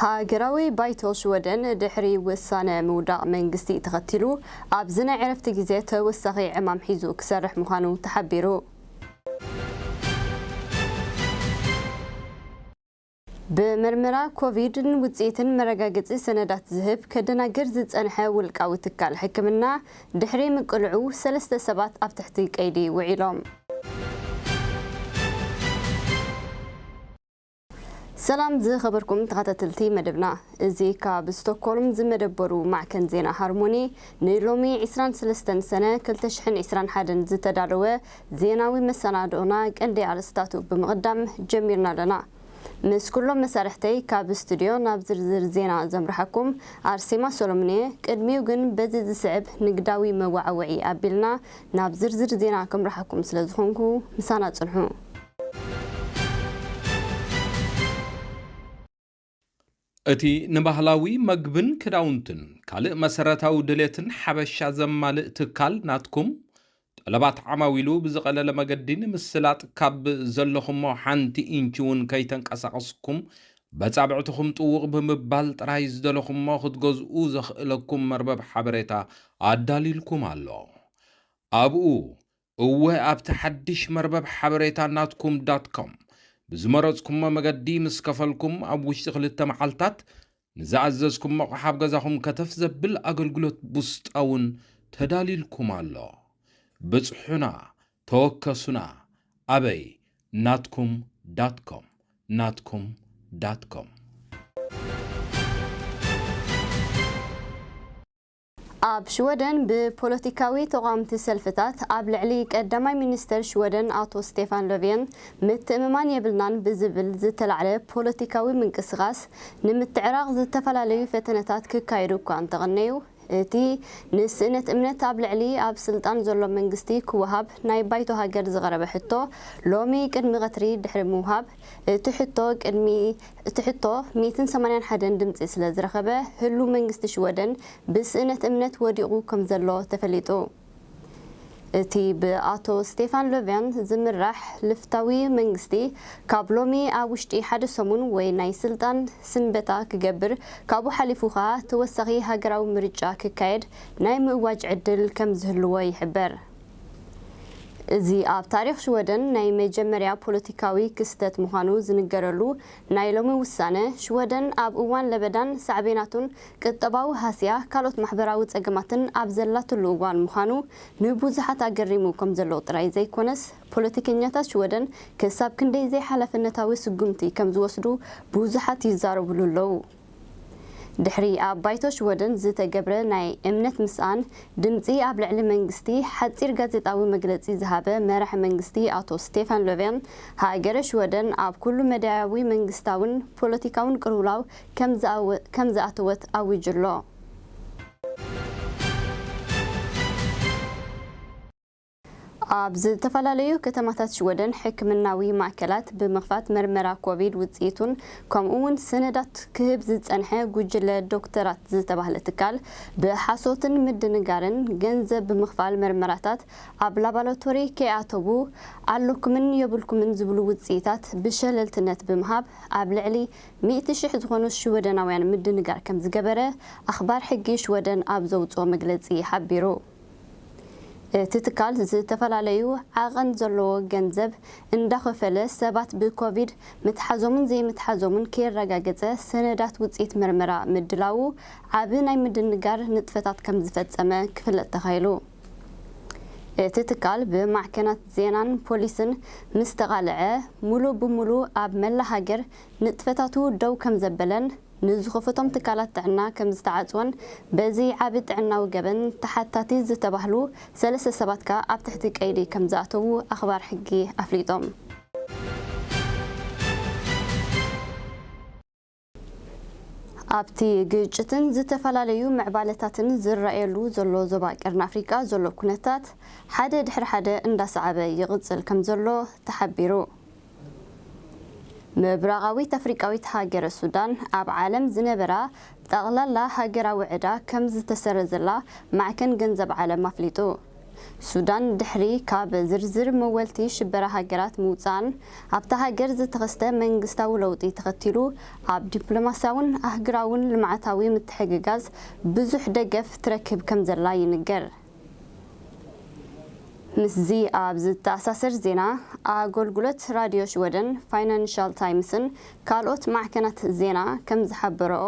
ሃገራዊ ባይቶ ሽወደን ድሕሪ ውሳነ ምውዳቕ መንግስቲ ተኸቲሉ ኣብዚ ናይ ዕረፍቲ ግዜ ተወሳኺ ዕማም ሒዙ ክሰርሕ ምዃኑ ተሓቢሩ። ብመርመራ ኮቪድን ውጽኢትን መረጋገጺ ሰነዳት ዝህብ ከደናግር ዝጸንሐ ውልቃዊ ትካል ሕክምና ድሕሪ ምቅልዑ ሰለስተ ሰባት ኣብ ትሕቲ ቀይዲ ውዒሎም። ሰላም ዝኸበርኩም ተኸታተልቲ መደብና፣ እዚ ካብ ስቶክሆልም ዝመደበሩ ማዕከን ዜና ሃርሞኒ ንሎሚ ዕስራን ሰለስተን ሰነ ክልተ ሽሕን ዕስራን ሓደን ዝተዳለወ ዜናዊ መሰናድኦና ቀንዲ ኣርእስታቱ ብምቕዳም ጀሚርና ኣለና። ምስ ኩሎም መሳርሕተይ ካብ ስቱድዮ ናብ ዝርዝር ዜና ዘምርሓኩም ኣርሴማ ሶሎሞን እየ። ቅድሚኡ ግን በዚ ዝስዕብ ንግዳዊ መዋዕውዒ ኣቢልና ናብ ዝርዝር ዜና ከምርሓኩም ስለ ዝኾንኩ ምሳና ጽንሑ። እቲ ንባህላዊ መግብን ክዳውንትን ካልእ መሰረታዊ ድሌትን ሓበሻ ዘማልእ ትካል ናትኩም፣ ጠለባት ዓማዊሉ ብዝቐለለ መገዲ ንምስላጥ ካብ ዘለኹሞ ሓንቲ ኢንች እውን ከይተንቀሳቐስኩም በጻብዕትኹም ጥውቕ ብምባል ጥራይ ዝደለኹሞ ክትገዝኡ ዘኽእለኩም መርበብ ሓበሬታ ኣዳሊልኩም ኣሎ። ኣብኡ እወ ኣብቲ ሓድሽ መርበብ ሓበሬታ ናትኩም ዳት ኮም ብዝመረጽኩሞ መገዲ ምስ ከፈልኩም ኣብ ውሽጢ ክልተ መዓልታት ንዝኣዘዝኩም ኣቕሓ ኣብ ገዛኹም ከተፍ ዘብል ኣገልግሎት ቡስጣ እውን ተዳሊልኩም ኣሎ። ብጽሑና፣ ተወከሱና። ኣበይ? ናትኩም ዳት ኮም፣ ናትኩም ዳት ኮም። ኣብ ሽወደን ብፖለቲካዊ ተቓወምቲ ሰልፍታት ኣብ ልዕሊ ቀዳማይ ሚኒስተር ሽወደን ኣቶ ስቴፋን ሎቬን ምትእምማን የብልናን ብዝብል ዝተላዕለ ፖለቲካዊ ምንቅስቓስ ንምትዕራቕ ዝተፈላለዩ ፈተነታት ክካየዱ እኳ እንተቐነዩ፣ እቲ ንስእነት እምነት ኣብ ልዕሊ ኣብ ስልጣን ዘሎ መንግስቲ ክወሃብ ናይ ባይቶ ሃገር ዝቐረበ ሕቶ ሎሚ ቅድሚ ቀትሪ ድሕሪ ምውሃብ፣ እቲ ሕቶ ቅድሚ እቲ ሕቶ ሚእትን ሰማንያን ሓደን ድምጺ ስለ ዝረኸበ፣ ህሉው መንግስቲ ሽወደን ብስእነት እምነት ወዲቑ ከም ዘሎ ተፈሊጡ። እቲ ብኣቶ ስቴፋን ሎቬን ዝምራሕ ልፍታዊ መንግስቲ፣ ካብ ሎሚ ኣብ ውሽጢ ሓደ ሰሙን ወይ ናይ ስልጣን ስንበታ ክገብር፣ ካብኡ ሓሊፉ ከኣ ተወሳኺ ሃገራዊ ምርጫ ክካየድ ናይ ምእዋጅ ዕድል ከም ዝህልዎ ይሕበር። እዚ ኣብ ታሪኽ ሽወደን ናይ መጀመርያ ፖለቲካዊ ክስተት ምዃኑ ዝንገረሉ ናይ ሎሚ ውሳነ፣ ሽወደን ኣብ እዋን ለበዳን ሳዕቤናቱን፣ ቁጠባዊ ሃስያ፣ ካልኦት ማሕበራዊ ጸገማትን ኣብ ዘላትሉ እዋን ምዃኑ ንብዙሓት ኣገሪሙ ከም ዘሎ ጥራይ ዘይኮነስ፣ ፖለቲከኛታት ሽወደን ክሳብ ክንደይ ዘይሓላፍነታዊ ስጉምቲ ከም ዝወስዱ ብዙሓት ይዛረብሉ ኣለዉ። ድሕሪ ኣብ ባይቶ ሽወደን ዝተገብረ ናይ እምነት ምስኣን ድምጺ ኣብ ልዕሊ መንግስቲ ሓጺር ጋዜጣዊ መግለጺ ዝሃበ መራሒ መንግስቲ ኣቶ ስቴፋን ሎቬን፣ ሃገረ ሽወደን ኣብ ኩሉ መዳያዊ መንግስታውን ፖለቲካውን ቅልውላው ከም ዝኣወ-፣ ከም ዝኣተወት ኣዊጁ ኣሎ። ኣብ ዝተፈላለዩ ከተማታት ሽወደን ሕክምናዊ ማእከላት ብምኽፋት መርመራ ኮቪድ ውጽኢቱን ከምኡ እውን ሰነዳት ክህብ ዝጸንሐ ጉጅለ ዶክተራት ዝተባህለ ትካል ብሓሶትን ምድንጋርን ገንዘብ ብምኽፋል መርመራታት ኣብ ላቦራቶሪ ከይኣተዉ ኣለኩምን የብልኩምን ዝብሉ ውጽኢታት ብሸለልትነት ብምሃብ ኣብ ልዕሊ ሚእቲ ሽሕ ዝኾኑ ሽወደናውያን ምድንጋር ከም ዝገበረ ኣኽባር ሕጊ ሽወደን ኣብ ዘውጽኦ መግለጺ ሓቢሩ። እቲ ትካል ዝተፈላለዩ ዓቐን ዘለዎ ገንዘብ እንዳኸፈለ ሰባት ብኮቪድ ምትሓዞምን ዘይምትሓዞምን ከየረጋገጸ ሰነዳት ውጽኢት መርመራ ምድላዉ ዓቢ ናይ ምድንጋር ንጥፈታት ከም ዝፈጸመ ክፍለጥ ተኻኢሉ። እቲ ትካል ብማዕከናት ዜናን ፖሊስን ምስ ተቓልዐ፣ ሙሉእ ብሙሉእ ኣብ መላ ሃገር ንጥፈታቱ ደው ከም ዘበለን ንዝኸፈቶም ትካላት ጥዕና ከም ዝተዓጽወን፣ በዚ ዓቢ ጥዕናዊ ገበን ተሓታቲ ዝተባህሉ ሰለስተ ሰባት ከኣ ኣብ ትሕቲ ቀይዲ ከም ዝኣተዉ ኣኽባር ሕጊ ኣፍሊጦም። ኣብቲ ግጭትን ዝተፈላለዩ ምዕባለታትን ዝረኣየሉ ዘሎ ዞባ ቀርኒ ኣፍሪቃ ዘሎ ኩነታት ሓደ ድሕሪ ሓደ እንዳሰዓበ ይቕጽል ከም ዘሎ ተሓቢሩ። ምብራቓዊት ኣፍሪቃዊት ሃገረ ሱዳን ኣብ ዓለም ዝነበራ ጠቕላላ ሃገራዊ ዕዳ ከም ዝተሰረዘላ ማዕከን ገንዘብ ዓለም ኣፍሊጡ። ሱዳን ድሕሪ ካብ ዝርዝር መወልቲ ሽበራ ሃገራት ምውጻኣን፣ ኣብታ ሃገር ዝተኸስተ መንግስታዊ ለውጢ ተኸቲሉ፣ ኣብ ዲፕሎማስያውን ኣህግራውን ልምዓታዊ ምትሕግጋዝ ብዙሕ ደገፍ ትረክብ ከም ዘላ ይንገር። ምስዚ ኣብ ዝተኣሳሰር ዜና፣ ኣገልግሎት ራድዮ ሽወደን፣ ፋይናንሻል ታይምስን ካልኦት ማዕከናት ዜና ከም ዝሓበረኦ፣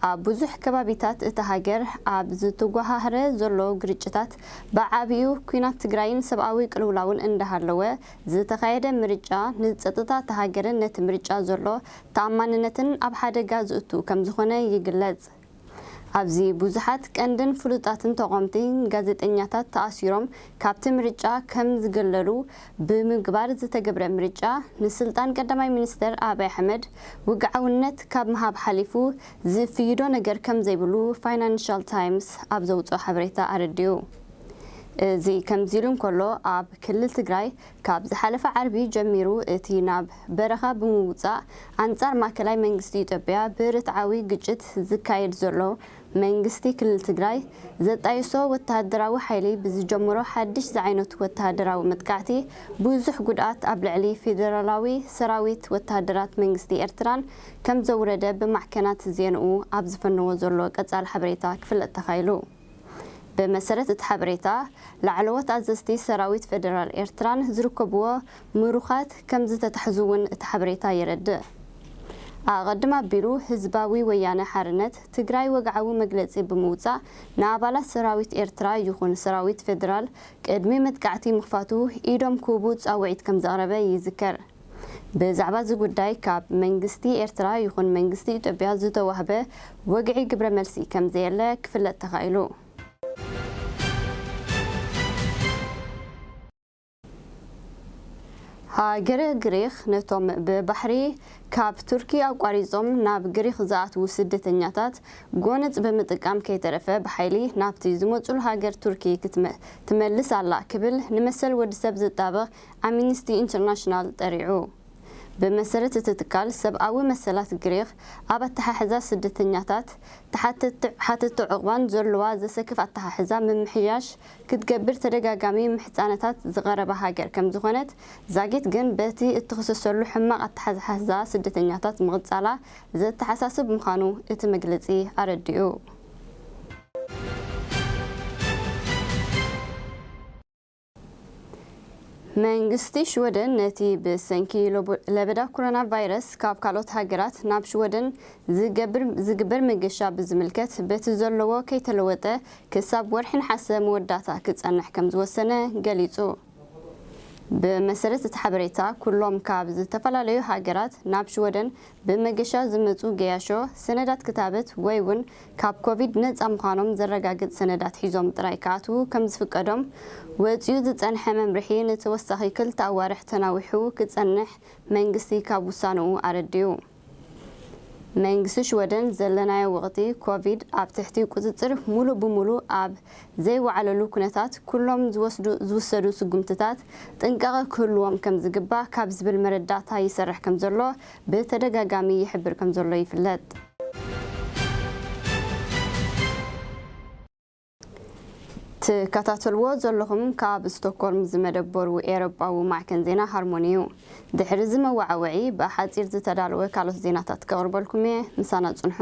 ኣብ ብዙሕ ከባቢታት እታ ሃገር ኣብ ዝተጓሃህረ ዘሎ ግርጭታት፣ ብዓቢኡ ኲናት ትግራይን ሰብኣዊ ቅልውላውን እንዳሃለወ ዝተኻየደ ምርጫ፣ ንጸጥታ እታ ሃገርን ነቲ ምርጫ ዘሎ ተኣማንነትን ኣብ ሓደጋ ዝእቱ ከም ዝኾነ ይግለጽ። ኣብዚ ብዙሓት ቀንድን ፍሉጣትን ተቓወምቲ ጋዜጠኛታት ተኣሲሮም ካብቲ ምርጫ ከም ዝግለሉ ብምግባር ዝተገብረ ምርጫ፣ ንስልጣን ቀዳማይ ሚኒስተር ኣብይ ኣሕመድ ውግዓውነት ካብ ምሃብ ሓሊፉ ዝፍይዶ ነገር ከም ዘይብሉ ፋይናንሻል ታይምስ ኣብ ዘውፅኦ ሓበሬታ ኣረዲኡ። እዚ ከምዚ ኢሉ እንከሎ፣ ኣብ ክልል ትግራይ ካብ ዝሓለፈ ዓርቢ ጀሚሩ እቲ ናብ በረኻ ብምውጻእ ኣንጻር ማእከላይ መንግስቲ ኢትዮጵያ ብርትዓዊ ግጭት ዝካየድ ዘሎ መንግስቲ ክልል ትግራይ ዘጣየሶ ወተሃደራዊ ሓይሊ ብዝጀመሮ ሓድሽ ዝዓይነቱ ወተሃደራዊ መጥቃዕቲ ብዙሕ ጉድኣት ኣብ ልዕሊ ፌደራላዊ ሰራዊት ወተሃደራት መንግስቲ ኤርትራን ከም ዘውረደ ብማዕከናት ዜንኡ ኣብ ዝፈነዎ ዘሎ ቀጻሊ ሓበሬታ ክፍለጥ ተኻኢሉ። ብመሰረት እቲ ሓበሬታ፣ ላዕለዎት ኣዘዝቲ ሰራዊት ፌደራል ኤርትራን ዝርከብዎ ምሩኻት ከም ዝተታሕዙ እውን እቲ ሓበሬታ የረድእ። ኣቐድም ኣቢሉ ህዝባዊ ወያነ ሓርነት ትግራይ ወግዓዊ መግለጺ ብምውጻእ፣ ንኣባላት ሰራዊት ኤርትራ ይኹን ሰራዊት ፌደራል ቅድሚ መጥቃዕቲ ምኽፋቱ ኢዶም ክህቡ ጻውዒት ከም ዘቕረበ ይዝከር። ብዛዕባ እዚ ጉዳይ ካብ መንግስቲ ኤርትራ ይኹን መንግስቲ ኢትዮጵያ ዝተዋህበ ወግዒ ግብረ መልሲ ከም ዘየለ ክፍለጥ ተኻኢሉ። ሃገረ ግሪኽ ነቶም ብባሕሪ ካብ ቱርኪ ኣቋሪጾም ናብ ግሪኽ ዝኣትዉ ስደተኛታት ጎነጽ ብምጥቃም ከይተረፈ ብሓይሊ ናብቲ ዝመጹሉ ሃገር ቱርኪ ክትመ-፣ ትመልስ ኣላ ክብል ንመሰል ወዲ ሰብ ዝጣበቕ ኣምኒስቲ ኢንተርናሽናል ጠሪዑ። ብመሰረት እቲ ትካል ሰብኣዊ መሰላት ግሪኽ፣ ኣብ ኣተሓሕዛ ስደተኛታት፣ ተሓተቲ-፣ ሓተቲ ዑቕባን ዘለዋ ዘሰክፍ ኣተሓሕዛ ምምሕያሽ ክትገብር ተደጋጋሚ ምሕጻነታት ዝቐረባ ሃገር ከም ዝኾነት፣ ዛጊት ግን በቲ እትኽሰሰሉ ሕማቕ ኣተሓሕዛ ስደተኛታት ምቕጻላ ዘተሓሳስብ ምዃኑ እቲ መግለጺ ኣረዲኡ። መንግስቲ ሽወደን ነቲ ብሰንኪ ሎቦ-፣ ለበዳ ኮሮና ቫይረስ ካብ ካልኦት ሃገራት ናብ ሽወደን ዝገብር-፣ ዝግበር መገሻ ብዝምልከት፣ በቲ ዘለዎ ከይተለወጠ ክሳብ ወርሒ ነሓሰ መወዳእታ ክጸንሕ ከም ዝወሰነ ገሊጹ። ብመሰረት እቲ ሓበሬታ፣ ኩሎም ካብ ዝተፈላለዩ ሃገራት ናብ ሽወደን ብመገሻ ዝመጹ ገያሾ፣ ሰነዳት ክታበት ወይ እውን ካብ ኮቪድ ነጻ ምዃኖም ዘረጋግጽ ሰነዳት ሒዞም ጥራይ ክኣትዉ ከም ዝፍቀዶም ወጺኡ ዝጸንሐ መምርሒ ንተወሳኺ ክልተ ኣዋርሕ ተናዊሑ ክጸንሕ መንግስቲ ካብ ውሳንኡ ኣረዲኡ። መንግስቲ ሽወደን ዘለናዮ ወቕቲ ኮቪድ ኣብ ትሕቲ ቁጽጽር ሙሉእ ብሙሉእ ኣብ ዘይወዓለሉ ኩነታት፣ ኩሎም ዝወስዱ-፣ ዝውሰዱ ስጉምትታት ጥንቃቐ ክህልዎም ከም ዝግባእ ካብ ዝብል መረዳእታ ይሰርሕ ከም ዘሎ ብተደጋጋሚ ይሕብር ከም ዘሎ ይፍለጥ። ትከታተልዎ ዘለኹም ካብ ስቶክሆልም ዝመደበሩ ኤውሮጳዊ ማዕከን ዜና ሃርሞኒ እዩ። ድሕሪ እዚ መወዓውዒ ብሓጺር ዝተዳለወ ካልኦት ዜናታት ከቕርበልኩም እየ። ምሳና ጽንሑ።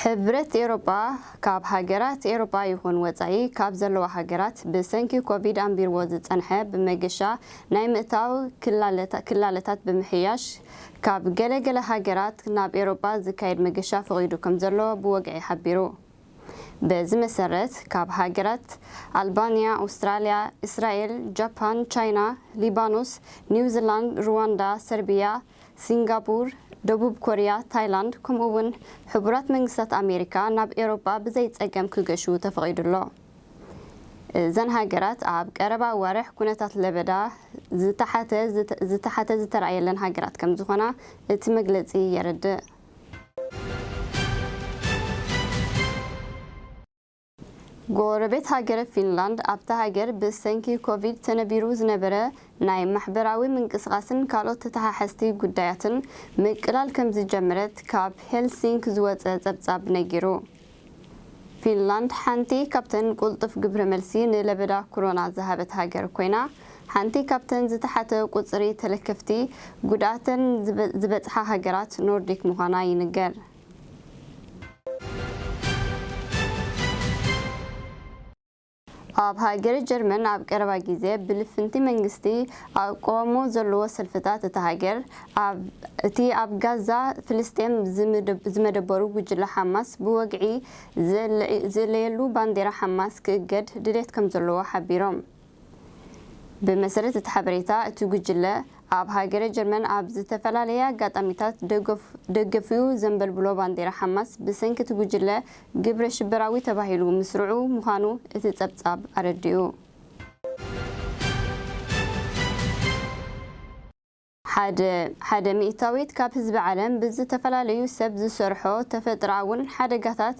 ሕብረት ኤውሮጳ ካብ ሃገራት ኤውሮጳ ይኹን ወጻኢ ካብ ዘለዋ ሃገራት ብሰንኪ ኮቪድ ኣንቢርዎ ዝጸንሐ ብመገሻ ናይ ምእታው ክላለታ-፣ ክላለታት ብምሕያሽ፣ ካብ ገለ ገለ ሃገራት ናብ ኤውሮጳ ዝካየድ መገሻ ፈቒዱ ከም ዘሎ ብወግዒ ሓቢሩ። በዚ መሰረት፣ ካብ ሃገራት ኣልባንያ፣ ኣውስትራልያ፣ እስራኤል፣ ጃፓን፣ ቻይና፣ ሊባኖስ፣ ኒውዚላንድ፣ ሩዋንዳ፣ ሰርቢያ፣ ሲንጋፖር፣ ደቡብ ኮርያ፣ ታይላንድ፣ ከምኡ እውን ሕቡራት መንግስታት ኣሜሪካ ናብ ኤውሮጳ ብዘይ ጸገም ክገሹ ተፈቒዱ ኣሎ። እዘን ሃገራት ኣብ ቀረባ ኣዋርሕ ኩነታት ለበዳ ዝተሓተ፣ ዝተ-፣ ዝተሓተ ዝተራእየለን ሃገራት ከም ዝኾና እቲ መግለጺ የረድእ። ጎረቤት ሃገረ ፊንላንድ፣ ኣብታ ሃገር ብሰንኪ ኮቪድ ተነቢሩ ዝነበረ ናይ ማሕበራዊ ምንቅስቓስን ካልኦት ተተሓሓዝቲ ጉዳያትን ምቅላል ከም ዝጀመረት ካብ ሄልሲንክ ዝወጸ ጸብጻብ ነጊሩ። ፊንላንድ ሓንቲ ካብተን ቁልጡፍ ግብረ መልሲ ንለበዳ ኮሮና ዝሃበት ሃገር ኮይና፣ ሓንቲ ካብተን ዝተሓተ ቁጽሪ ተለከፍቲ ጉድኣተን ዝበጽሓ ሃገራት ኖርዲክ ምዃና ይንገር። ኣብ ሃገረ ጀርመን ኣብ ቀረባ ግዜ ብልፍንቲ መንግስቲ ኣቃውሞ ዘለዎ ሰልፍታት እታ ሃገር፣ ኣብ እቲ ኣብ ጋዛ ፍልስጤም ዝመደበሩ ጉጅለ ሓማስ ብወግዒ ዝእለየሉ ባንዴራ ሓማስ ክእገድ ድሌት ከምዘለዎ ሓቢሮም። ብመሰረት እቲ ሓበሬታ፣ እቲ ጉጅለ ኣብ ሃገረ ጀርመን ኣብ ዝተፈላለየ ኣጋጣሚታት ደገፊኡ ዘንበልብሎ ባንዴራ ሓማስ ብሰንኪ እቲ ጉጅለ ግብረ ሽበራዊ ተባሂሉ ምስርዑ ምዃኑ እቲ ጸብጻብ ኣረዲኡ። ሓደ ሚእታዊት ካብ ህዝቢ ዓለም ብዝተፈላለዩ ሰብ ዝሰርሖ ተፈጥሮኣውን ሓደጋታት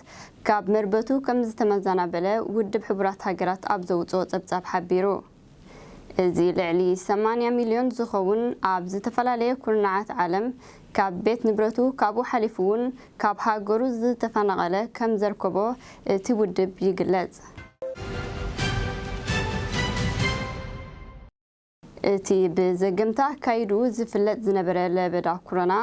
ካብ መርበቱ ከም ዝተመዛናበለ ውድብ ሕቡራት ሃገራት ኣብ ዘውፅኦ ጸብጻብ ሓቢሩ። እዚ ልዕሊ ሰማንያ ሚልዮን ዝኸውን ኣብ ዝተፈላለየ ኩርናዓት ዓለም ካብ ቤት ንብረቱ ካብኡ ሓሊፉ እውን ካብ ሃገሩ ዝተፈናቐለ ከም ዘርከቦ እቲ ውድብ ይግለጽ። እቲ ብዘገምታ ኣካይድኡ ዝፍለጥ ዝነበረ ለበዳ ኩሮና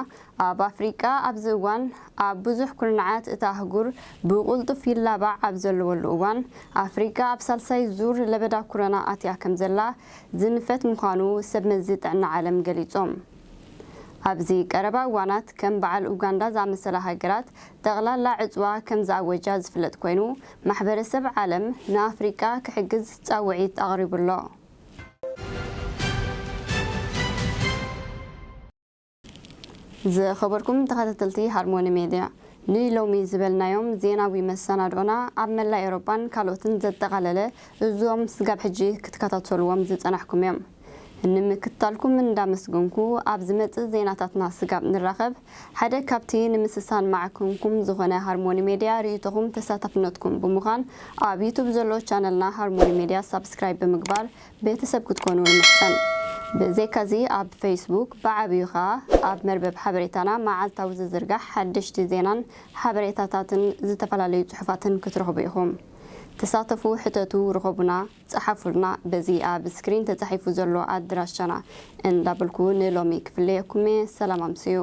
ኣብ ኣፍሪቃ ኣብዚ እዋን ኣብ ብዙሕ ኩርናዓት እታ ኣህጉር ብቕልጡፍ ይላባዕ ኣብ ዘለወሉ እዋን ኣፍሪቃ ኣብ ሳልሳይ ዙር ለበዳ ኩሮና ኣትያ ከምዘላ ዝንፈት ምዃኑ ሰብ መዚ ጥዕና ዓለም ገሊጾም። ኣብዚ ቀረባ እዋናት ከም በዓል ኡጋንዳ ዝኣመሰላ ሃገራት ጠቕላላ ዕጽዋ ከም ዝኣወጃ ዝፍለጥ ኮይኑ፣ ማሕበረሰብ ዓለም ንኣፍሪቃ ክሕግዝ ጻውዒት ኣቕሪቡ ኣሎ። ዝኸበርኩም ተኸታተልቲ ሃርሞኒ ሜድያ፣ ንሎሚ ዝበልናዮም ዜናዊ መሰናድኦና ኣብ መላእ ኤውሮጳን ካልኦትን ዘጠቓለለ እዞም ስጋብ ሕጂ ክትከታተልዎም ዝጸናሕኩም እዮም። ንምክትታልኩም እንዳመስገንኩ፣ ኣብ ዝመጽእ ዜናታትና ስጋብ ንራኸብ፣ ሓደ ካብቲ ንምስሳን ማዕከንኩም ዝኾነ ሃርሞኒ ሜድያ ርእይቶኹም ተሳታፍነትኩም ብምዃን ኣብ ዩቱብ ዘሎ ቻነልና ሃርሞኒ ሜድያ ሳብስክራይብ ብምግባር ቤተሰብ ክትኮኑ ንምሕጸን። ብዘይካዚ ኣብ ፌስቡክ ብዓብዩ ኸኣ ኣብ መርበብ ሓበሬታና መዓልታዊ ዝዝርጋሕ ሓደሽቲ ዜናን ሓበሬታታትን ዝተፈላለዩ ጽሑፋትን ክትረኽቡ ኢኹም። ተሳተፉ፣ ሕተቱ፣ ርኸቡና፣ ጸሓፉልና። በዚ ኣብ ስክሪን ተጻሒፉ ዘሎ ኣድራሻና እንዳበልኩ ንሎሚ ክፍለየኩም እየ። ሰላም ኣምስዩ።